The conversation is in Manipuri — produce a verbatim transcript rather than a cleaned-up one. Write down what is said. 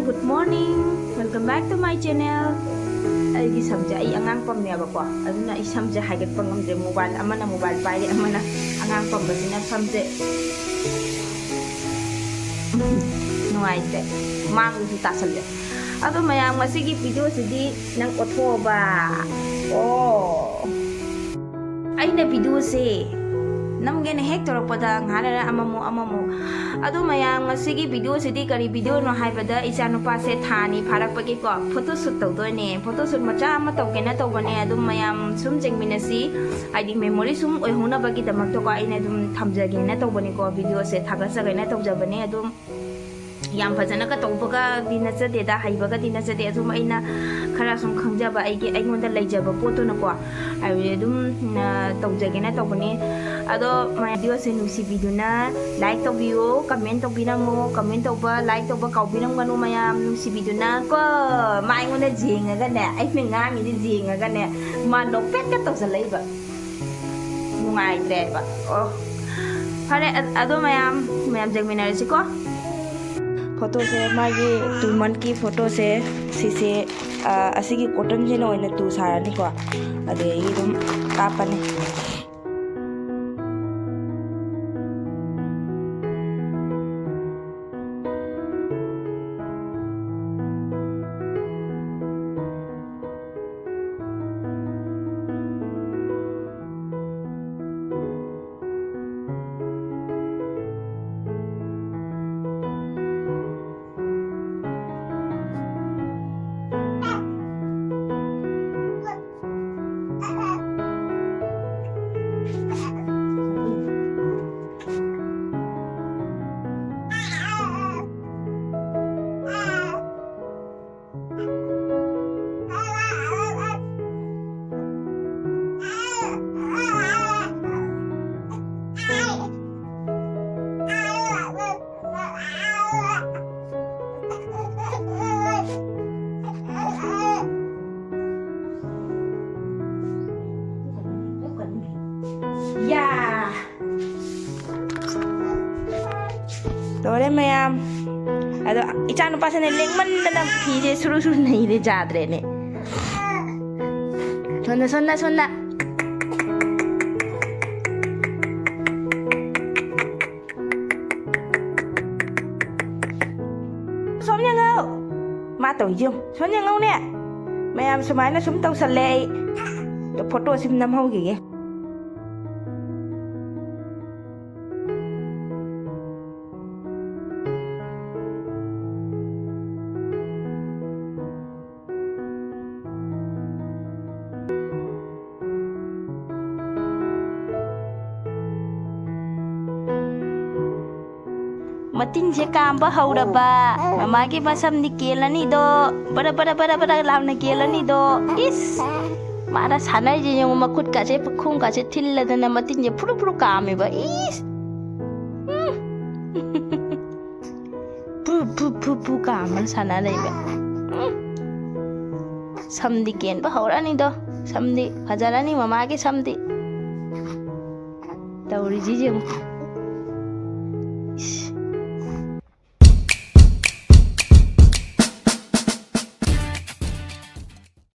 Good morning, welcome back to my channel. ꯑꯩꯒꯤ ꯁꯝꯁꯦ, ꯑꯩ ꯑꯉꯥꯡ ꯄꯝꯃꯦꯕꯀꯣ, ꯑꯗꯨꯅ ꯑꯩ ꯁꯝꯁꯦ ꯍꯥꯏꯒꯠꯄ ꯉꯝꯗ꯭ꯔꯦ꯫ ꯃꯣꯕꯥꯏꯜ ꯑꯃꯅ ꯃꯣꯕꯥꯏꯜ ꯄꯥꯏꯔꯦ, ꯑꯃꯅ ꯑꯉꯥꯡ ꯄꯝꯕꯁꯤꯅ ꯁꯝꯁꯦ ꯅꯨꯡꯉꯥꯏꯇ꯭ꯔꯦ, ꯃꯥꯡꯗꯁꯨ ꯇꯥꯁꯜꯂꯦ꯫ ꯑꯗꯣ ꯃꯌꯥꯝ, ꯉꯁꯤꯒꯤ ꯚꯤꯗꯤꯑꯣꯁꯤꯗꯤ ꯅꯪ ꯑꯣꯠꯊꯣꯛꯑꯕ? ꯑꯣ, ꯑꯩꯅ ꯚꯤꯗꯤꯑꯣꯁꯦ ꯅꯝꯒꯦꯅ ꯍꯦꯛ ꯇꯧꯔꯛꯄꯗ ꯉꯥꯏꯍꯥꯛ ꯂꯩꯔ ꯑꯃꯃꯨꯛ ꯑꯃꯃꯨꯛ꯫ ꯑꯗꯣ ꯃꯌꯥꯝ, ꯉꯁꯤꯒꯤ ꯚꯤꯗꯤꯑꯣꯁꯤꯗꯤ ꯀꯔꯤ ꯚꯤꯗꯤꯑꯣꯅꯣ ꯍꯥꯏꯕꯗ, ꯏꯆꯥꯅꯨꯄꯥꯁꯦ ꯊꯥ ꯑꯅꯤ ꯐꯥꯔꯛꯄꯒꯤꯀꯣ, ꯐꯣꯇꯣ ꯁꯨꯠ ꯇꯧꯗꯣꯏꯅꯦ꯫ ꯐꯣꯇꯣ ꯁꯨꯠ ꯃꯆꯥ ꯑꯃ ꯇꯧꯒꯦꯅ ꯇꯧꯕꯅꯦ꯫ ꯑꯗꯨꯝ ꯃꯌꯥꯝ ꯁꯨꯝ ꯌꯦꯡꯃꯤꯟꯅꯁꯤ, ꯍꯥꯏꯗꯤ ꯃꯦꯃꯣꯔꯤ ꯁꯨꯝ ꯑꯣꯏꯍꯧꯅꯕꯒꯤꯗꯃꯛꯇꯀꯣ, ꯑꯩꯅ ꯑꯗꯨꯝ ꯊꯝꯖꯒꯦꯅ ꯇꯧꯕꯅꯤꯀꯣ, ꯚꯤꯗꯤꯑꯣꯁꯦ ꯊꯥꯒꯠꯆꯒꯦꯅ ꯇꯧꯖꯕꯅꯦ꯫ ꯑꯗꯨꯝ ꯌꯥꯝ ꯐꯖꯅꯒ ꯇꯧꯕꯒꯗꯤ ꯅꯠꯆꯗꯦꯗ, ꯍꯩꯕꯒꯗꯤ ꯅꯠꯆꯗꯦ꯫ ꯑꯗꯨꯝ ꯑꯩꯅ ꯈꯔ ꯁꯨꯝ ꯈꯪꯖꯕ, ꯑꯩꯒꯤ, ꯑꯩꯉꯣꯟꯗ ꯂꯩꯖꯕ ꯄꯣꯠꯇꯨꯅꯀꯣ, ꯍꯥꯏꯕꯗꯤ ꯑꯗꯨꯝ, ꯑ, ꯇꯧꯖꯒꯦꯅ ꯇꯧꯕꯅꯤ꯫ ꯑꯗꯣ ꯃꯌꯥꯝ, ꯚꯤꯗꯤꯑꯣꯁꯦ ꯅꯨꯡꯁꯤꯕꯤꯗꯨꯅ ꯂꯥꯏꯛ ꯇꯧꯕꯤꯌꯨ, ꯀꯃꯦꯟ ꯇꯧꯕꯤꯔꯝꯃꯨ꯫ ꯀꯃꯦꯟ ꯇꯧꯕ, ꯂꯥꯏꯛ ꯇꯧꯕ ꯀꯥꯎꯕꯤꯔꯝꯒꯅꯨ ꯃꯌꯥꯝ, ꯅꯨꯡꯁꯤꯕꯤꯗꯨꯅ ꯀꯣ꯫ ꯃꯥ ꯑꯩꯉꯣꯟꯗ ꯌꯦꯡꯉꯒꯅꯦ, ꯑꯩꯅ ꯉꯥꯡꯉꯤꯁꯦ ꯌꯦꯡꯉꯒꯅꯦ, ꯃꯥ ꯅꯣꯛꯐꯦꯠꯀ ꯇꯧꯁꯜꯂꯛꯏꯕ꯫ ꯅꯨꯡꯉꯥꯏꯇ꯭ꯔꯦꯕ꯫ ꯑꯣ, ꯐꯔꯦ, ꯑ-, ꯑꯗꯣ ꯃꯌꯥꯝ, ꯃꯌꯥꯝ ꯌꯦꯡꯃꯤꯟꯅꯔꯁꯤꯀꯣ꯫ ꯐꯣꯇꯣꯁꯦ, ꯃꯥꯒꯤ ꯇꯨ ꯃꯟꯠꯀꯤ ꯐꯣꯇꯣꯁꯦ, ꯁꯤꯁꯦ, ꯑ, ꯑꯁꯤꯒꯤ ꯀꯣꯇꯟꯁꯤꯅ ꯑꯣꯏꯅ ꯇꯨ ꯁꯥꯔꯅꯤꯀꯣ꯫ ꯑꯗꯒꯤ ꯑꯗꯨꯝ ꯀꯥꯞꯄꯅꯤ꯫ ꯌꯥ! ꯂꯣꯏꯔꯦ ꯃꯌꯥꯝ꯫ ꯑꯗꯣ ꯏꯆꯥ ꯅꯨꯄꯥꯁꯤꯅ ꯂꯦꯡꯃꯟꯗꯅ ꯐꯤꯁꯦ ꯁꯨꯔꯨ ꯁꯨꯔꯨ ꯅꯩꯔꯦ, ꯌꯥꯗ꯭ꯔꯦꯅꯦ꯫ ꯁꯣꯝꯗ, ꯁꯣꯝꯗ, ꯁꯣꯝꯗ꯫ ꯁꯣꯝ ꯌꯦꯡꯉꯣ꯫ ꯃꯥ ꯇꯧꯔꯤꯁꯦ ꯌꯦꯡꯉꯨ꯫ ꯁꯣꯝ ꯌꯦꯡꯉꯧꯅꯦ꯫ ꯃꯌꯥꯝ ꯁꯨꯃꯥꯏꯅ ꯁꯨꯝ ꯇꯧꯁꯜꯂꯦ ꯑꯩ꯫ ꯑꯗꯣ ꯐꯣꯇꯣ ꯁꯤꯝ ꯅꯝꯍꯧꯈꯤꯒꯦ꯫ ꯃꯇꯤꯟꯁꯦ ꯀꯥꯝꯕ ꯍꯧꯔꯕ꯫ ꯃꯃꯥꯒꯤ ꯃꯁꯝꯗꯤ ꯀꯦꯜꯂꯅꯤꯗꯣ꯫ ꯕꯔ ꯕꯔ ꯕꯔ ꯕꯔ ꯂꯥꯎꯅ ꯀꯦꯜꯂꯅꯤꯗꯣ꯫ ꯏꯁ! ꯃꯥꯅ ꯁꯥꯟꯅꯔꯤꯁꯦ ꯌꯦꯡꯉꯨ, ꯃꯈꯨꯠꯀꯥꯁꯦ ꯄꯨꯈꯣꯡꯒꯥꯁꯦ ꯊꯤꯜꯂꯗꯅ ꯃꯇꯤꯟꯁꯦ ꯐꯨꯔꯨ ꯐꯨꯔꯨ ꯀꯥꯝꯃꯦꯕ꯫ ꯏꯁ! ꯎꯝ꯫ ꯐꯨ ꯐꯨ ꯐꯨ ꯐꯨ ꯀꯥꯝꯃꯒ ꯁꯥꯟꯅ ꯂꯩꯕ꯫ ꯎꯝ꯫ ꯁꯝꯗꯤ ꯀꯦꯟꯕ ꯍꯧꯔꯛꯑꯅꯤꯗꯣ꯫ ꯁꯝꯗꯤ ꯐꯖꯔꯅꯤ ꯃꯃꯥꯒꯤ ꯁꯝꯗꯤ꯫ ꯇꯧꯔꯤꯁꯤ ꯌꯦꯡꯉꯨ꯫